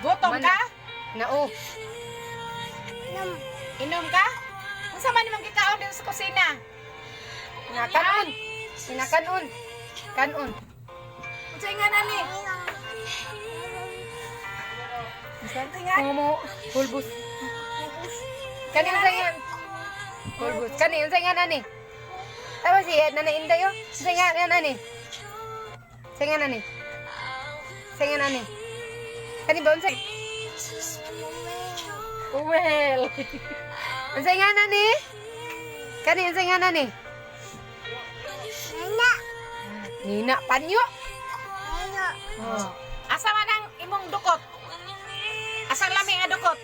Gutom ka? Nao. Inom ka? Unsa man imong gikaon dito sa kusina? Inakanon. Inakanon. Kanon. Unsa nga nani? Unsa nga? Momo pulbus. Kani, unsa nga? Pulbus. Kani, unsa nga nani? Tawa si Nana Inday oh. Unsa nga nani? Unsa nga nani? Unsa nga nani? Kani ba, unsa? Well. Unsa nga nani? Kani, unsa nga nani? Nina panyo. Oh. Asa man ang imong dukot? Asa lami nga dukot?